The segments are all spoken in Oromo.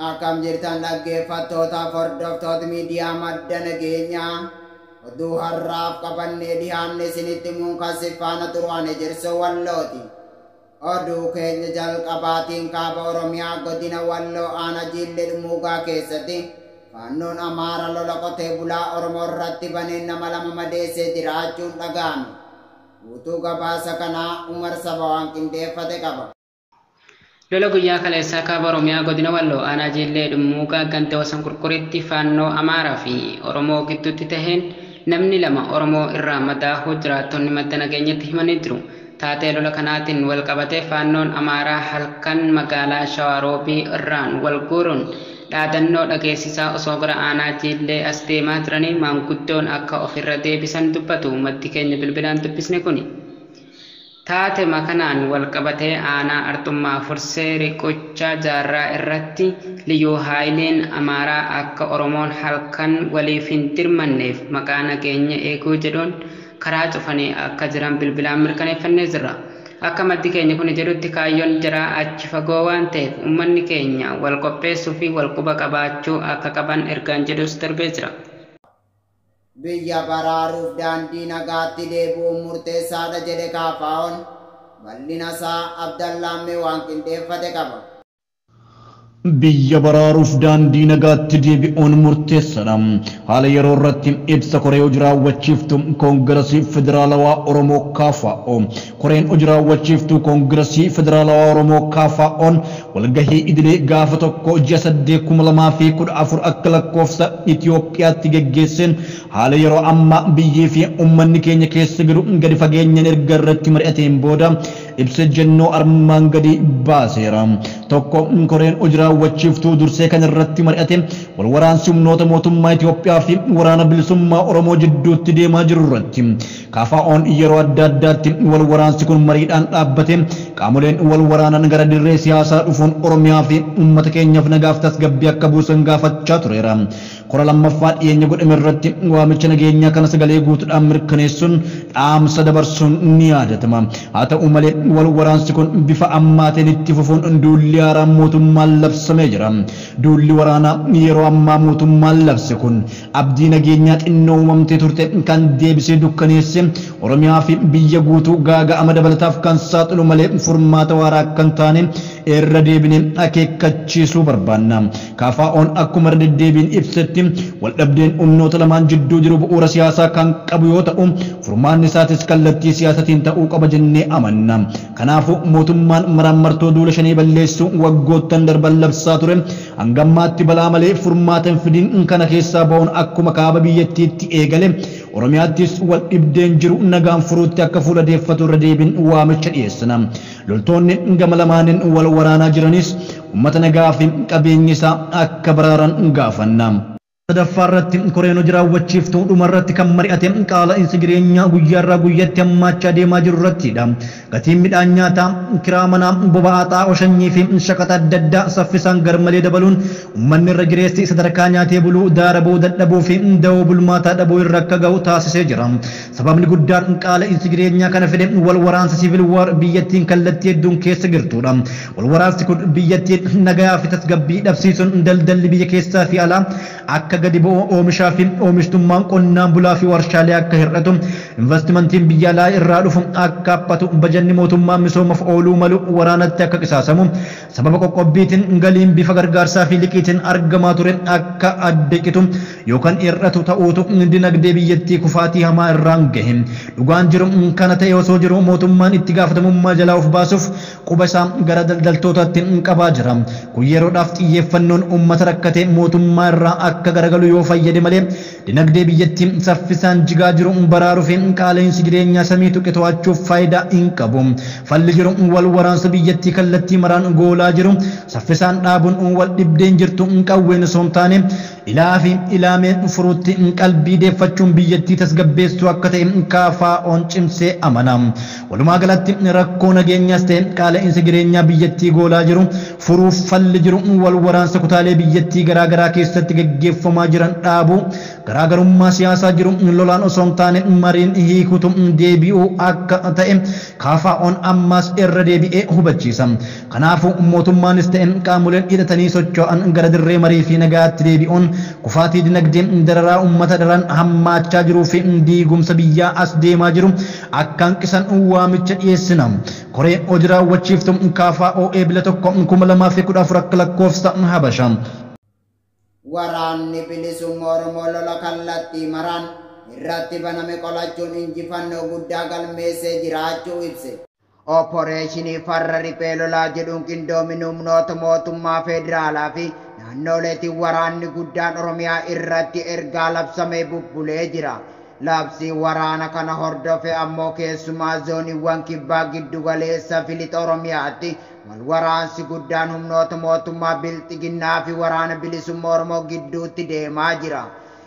Akkam jirtan dhaggeeffattootaaf hordoftoota miidiyaa Madda Nageenyaa, oduu har'aaf qabannee dhiyaanne isinitti himuun kan si faana turu ani Jirsoo Wallooti. Oduu keenya jalqabaatiin kaaba Oromiyaa godina Walloo aanaa Jiillee Dhummuugaa keessatti faannoon Amaara lola qotee bulaa Oromoo irratti baneen nama 2 madeessee jiraachuun dhaga'ame. Guutuu gabaasa kanaa Umar Saba waan qindeeffate qaba. Lola guyyaa kaleessaa kaaba Oromiyaa godina Walloo aanaa Jiillee Dhummuugaa ganda Wasan Qurquritti faannoo Amaaraa fi Oromoo gidduutti taheen namni 2 Oromoo irraa madaahuu jiraattonni Madda Nageenyatti himanii jiru. Taatee lola kanaatiin wal qabatee faannoon Amaaraa halkan magaalaa Shawaroobii irraan wal guuruun dhaadannoo dhageessisaa osoo gara aanaa Jiillee as deemaa jiranii maanguddoon akka ofirra deebisan dubbatu maddi keenya bilbilaan dubbisne kuni. Taatee kanaan wal qabatee aanaa Arxummaa Fursee Riqochaa Jaarraa irratti Liyyuu Haayileen Amaaraa akka Oromoon halkan waliif hin dirmanneef maqaa nageenya eeguu jedhuun karaa cufanii akka jiran bilbilaan mirkaneeffannee jirra. Akka maddi keenya kun jedhutti kaayyoon jaraa achi fagoo waan ta'eef uummanni keenya wal qopheessuu fi wal quba qabaachuu akka qaban ergaan jedhus darbee jira. Biyya baraaruuf daandii nagaatti deebi'uun murteessaadha jedhe KFO'n. Bal'ina isaa Abdallaammee waan qindeeffate qaba. Biyya baraaruuf daandii nagaatti deebi'uun murteessaadha. Haala yeroo irratti ibsa koree hojii raawwachiiftuu Koongirasii Federaalawaa Oromoo KFO. Koreen hojii raawwachiiftuu Koongirasii Federaalawaa Oromoo KFO'n walgahii idilee gaafa 1 ji'a 8 2014 akka lakkoofsa Itoophiyaatti geggeesseen haala yeroo ammaa biyyii fi uummanni keenya keessa jiru gadi fageenyaan erga irratti mari'ateen booda ibsa jennoo armaan gadi baaseera. 1 koreen hojii raawwachiiftuu dursee kan irratti mari'ate wal waraansi humnoota mootummaa Itoophiyaa fi waraana bilisummaa Oromoo jidduutti deemaa jiru irratti. KFO'n yeroo adda addaatti wal waraansi kun mariidhaan dhaabbate qaamoleen wal waraanan gara dirree siyaasaa dhufuun Oromiyaa fi uummata keenyaaf nagaaf tasgabbii akka buusan gaafachaa tureera. Kora lammaffaa dhiyeenya godhame irratti waamicha nageenyaa kana sagalee guutuudhaan mirkaneessuun dhaamsa dabarsuun ni yaadatama. Haa ta'u malee wal waraansi kun bifa ammaatiin itti fufuun duulli haaraan mootummaan labsamee jira. Duulli waraanaa yeroo ammaa mootummaan labse kun abdii nageenyaa xinnoo uumamtee turte kan deebisee dukkaneesse Oromiyaa fi biyya guutuu gaaga'ama dabalataaf kan saaxilu malee furmaata waaraa kan taane irra deebinee akeekkachiisuu barbaanna. KFO'n akkuma irra deddeebiin ibsetti waldhabdeen humnoota lamaan jidduu jiru bu'uura siyaasaa kan qabu yoo ta'u furmaanni isaatis kallattii siyaasatiin ta'uu qaba jennee amanna. Kanaafuu mootummaan maraammartoo duula shanii balleessuu waggoottan darban labsaa ture hangammaatti balaa malee furmaata hin fidin kana keessaa ba'uun akkuma kaaba biyyattiitti eegale Oromiyaattis wal dhibdeen jiru nagaan furuutti akka fuula deeffatu irra deebiin waamicha dhiyeessina. Loltoonni gama lamaaniin wal waraanaa jiranis uummata nagaa fi qabeenyi isaa akka baraaran gaafanna. Sadaffaa irratti koreen hojii raawwachiiftuu dhuma irratti kan mari'ate qaala'insi jireenyaa guyyaarraa guyyatti hammaachaa deemaa jiru irrattidha. Gatiin midhaan nyaataa, kiraa manaa, boba'aa, xaa'oo sanyii fi shaqaxa adda addaa saffisaan garmalee dabaluun uummanni irra jireessi sadarkaa nyaatee buluu, daara ba'uu dadhabuu fi da'oo bulmaataa dhabuu irra akka ga'u taasisee jira. Sababni guddaan qaala'insi jireenyaa kana fide wal waraansa siivil waar biyyattiin kallattii hedduun keessa jirtudha. Wal waraansi kun biyyattiin nagayaa fi tasgabbii dhabsiisuun daldalli biyya keessaa fi alaa akka gadi bu'u oomishaa fi oomishtummaan qonnaan bulaa fi warshaalee akka hir'atu investimentiin biyya alaa irraa dhufu akka haphatu bajanni mootummaa misoomaaf ooluu malu waraanatti akka qisaasamu sababa qoqqobbiitiin galiin bifa gargaarsaa fi liqiitiin argamaa ture akka adda citu yookaan hir'atu ta'uutu dinagdee biyyattii kufaatii hamaa irraan gahe. Dhugaan jiru kana ta'e osoo jiru mootummaan itti gaafatamummaa jalaa of baasuuf quba isaa gara daldaltootaatti qabaa jira. Kun yeroodhaaf xiyyeeffannoon uummata rakkate mootummaa irraa akka garagalu yoo fayyade malee dinagdee biyyattii saffisaan jigaa jiru baraaruu fi qaala'insi jireenyaa samii tuqe to'achuuf faayidaa hin qabu. Falli jiru wal waraansa biyyattii kallattii maraan goolaa jiru saffisaan dhaabuun wal dhibdeen jirtu qawween osoo hin taane ilaa fi ilaameen furuutti qalbii deeffachuun biyyattii tasgabbeessuu akka ta'e KFO'n cimsee amana. Walumaa galatti rakkoo nageenyaas ta'e qaala'insa jireenyaa biyyattii goolaa jiru furuuf falli jiru wal waraansa kutaalee biyyattii garaagaraa keessatti gaggeeffamaa jiran dhaabuu garaagarummaa siyaasaa jiru lolaan osoo hin taane mariin hiikutu deebi'uu akka ta'e KFO'n ammas irra deebi'ee hubachiisa. Kanaafuu mootummaanis ta'e qaamoleen hidhatanii socho'an gara dirree marii fi nagaatti deebi'uun kufaatii dinagdee dararaa uummata daran hammaachaa jiruu fi diigumsa biyyaa as deemaa jiru akka hanqisan waamicha dhiyeessina. Koree hojii raawwachiiftuu KFO eebila 1 2014 akka lakkoofsa Habashaa. Waraanni bilisummaa Oromoo lola kallattii maraan irratti baname qolachuun injifannoo guddaa galmeessee jiraachuu ibse. Opporeeshinii farra riphee lolaa jedhuun qindoomina humnoota mootummaa federaalaa fi naannoleetiin waraanni guddaan Oromiyaa irratti ergaa labsamee bubbulee jira. Labsii waraana kana hordofe ammoo keessumaa zooniiwwan kibbaa giddugaleessa fi lixa Oromiyaatti wal waraansi guddaan humnoota mootummaa bilxiginnaa fi waraana bilisummaa Oromoo gidduutti deemaa jira.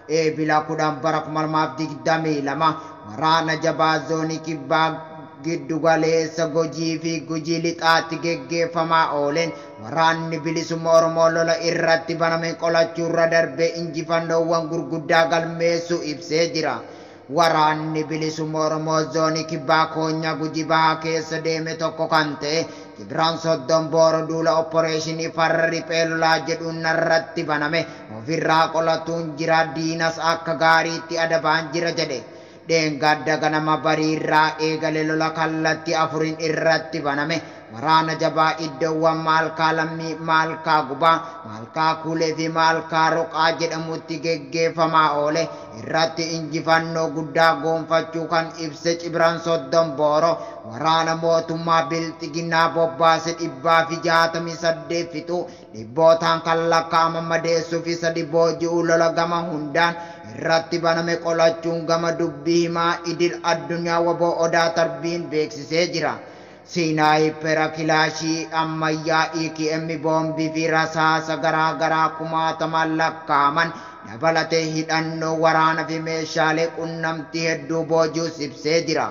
Eebila 10 bara 2022 waraana jabaa zoonii kibbaa giddugaleessa Gujii fi Gujii lixaatti geggeeffamaa ooleen waraanni bilisummaa Oromoo lola irratti baname qolachuurra darbee injifannoowwan gurguddaa galmeessuu ibsee jira. Waraanni bilisummaa Oromoo zoonii kibbaa koonyaa Gujii bahaa keessa deeme tokko kan ta'e Cibraan Soddon Booro duula opporeeshinii farra riphee lolaa jedhuun narratti baname ofirraa qolatuun jira, diinas akka gaariitti adabaan jira jedhe. Dheengadda ganama bariirraa eegale lola kallattii afuriin irratti baname waraana jabaa iddoowwan Maalkaa Lammii, Maalkaa Gubaa, Maalkaa Kuulee fi Maalkaa Roqaa jedhamutti geggeeffamaa oole irratti injifannoo guddaa goonfachuu kan ibse Cibraan Soddon Booro waraana mootummaa bilxiginnaa bobbaase 168 fixuu, dhibbootaan kan lakkaa'aman madeessuu fi 3 booji'uu lola gama hundaan irratti baname qolachuun gama dubbii himaa idil addunyaa waboo Odaa Tarbiin beeksisee jira. Sinaayipera kilaashii ammayyaa EKM boombii fi rasaasa garaa garaa kumaataman lakkaa'aman dabalatee hidhannoo waraana fi meeshaalee qunnamtii hedduu booji'us ibsee jira.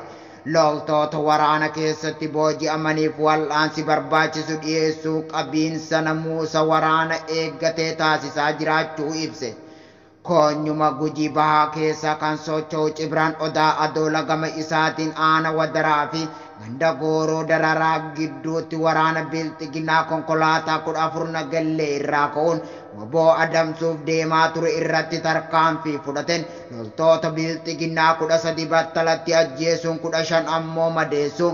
Loltoota waraana keessatti booji'amaniif wal'aansi barbaachisu dhiyeessuu qabiinsa namuusa waraana eeggatee taasisaa jiraachuu ibse. Koonyuma Gujii bahaa keessa kan socho'u Cibraan Odaa Adoola gama isaatiin aana wadaraa fi ganda gooroo dararaa gidduutti waraana bilxiginnaa konkolaataa 14 nagallee irraa ka'uun waboo adamsuuf deemaa ture irratti tarkaanfii fudhateen loltoota bilxiginnaa 13 battalatti ajjeesuun 15 ammoo madeessuu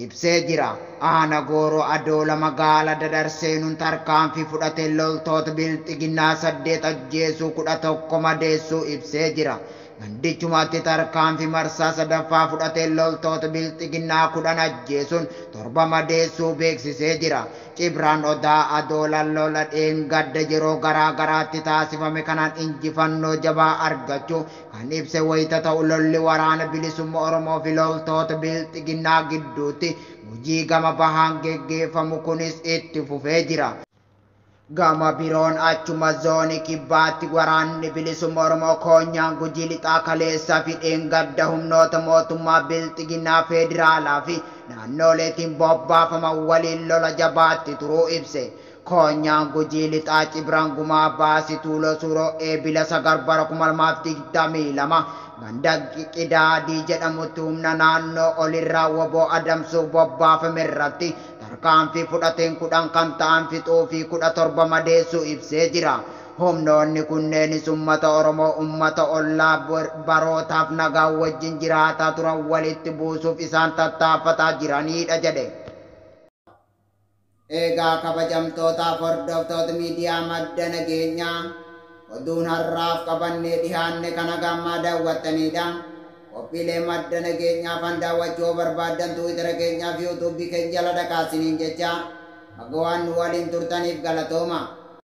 ibsee jira. Aana gooroo Adoola magaala dadarseenuun tarkaanfii fudhateen loltoota bilxiginnaa 8 ajjeesuu 11 madeessuu ibsee jira. Gandichumatti tarkaanfii marsaa sadaffaa fudhateen loltoota bilxiginnaa 10 ajjeesuun 7 madeessuu beeksisee jira. Cibraan Odaa Adoola lola dheengadda yeroo garaa garaatti taasifame kanaan injifannoo jabaa argachuu kan ibse wayita ta'u lolli waraana bilisummaa Oromoo fi loltoota bilxiginnaa gidduutti Gujii gama bahaan geggeeffamu kunis itti fufee jira. Gama biroon achuma zoonii kibbaatti waraanni bilisummaa Oromoo koonyaan Gujii lixaa kaleessaa fi dheengadda humnoota mootummaa bilxiginnaa federaalaa fi naannoleetiin bobbaafaman waliin lola jabaatti turuu ibse. Koonyaan Gujii lixaa Cibraan Gumaa Baasii Tuuloo Suuroo eebila 9 bara 2022 ganda Qidaadii jedhamutti humna naannoo olirraa waboo adamsuuf bobbaafame irratti tarkaanfii fudhateen 10 kan ta'an fixuu fi 17 madeessuu ibsee jira. Humnoonni kunneenis uummata Oromoo uummata ollaa barootaaf nagaa wajjin jiraataa turan walitti buusuuf isaan tattaaffataa jiranidha jedhe. Egaa kabajamtootaaf hordoftoota miidiyaa madda nageenyaa oduun har'aaf qabannee dhiyaanne kana gammaa daawwattanidha. Qophiilee madda nageenyaa fan daawwachuu barbaaddan Tiwiitara keenyaa fi Yuutuubii keenya jala dhaqaasiniin jecha akka waan nu waliin turtaniif galatooma.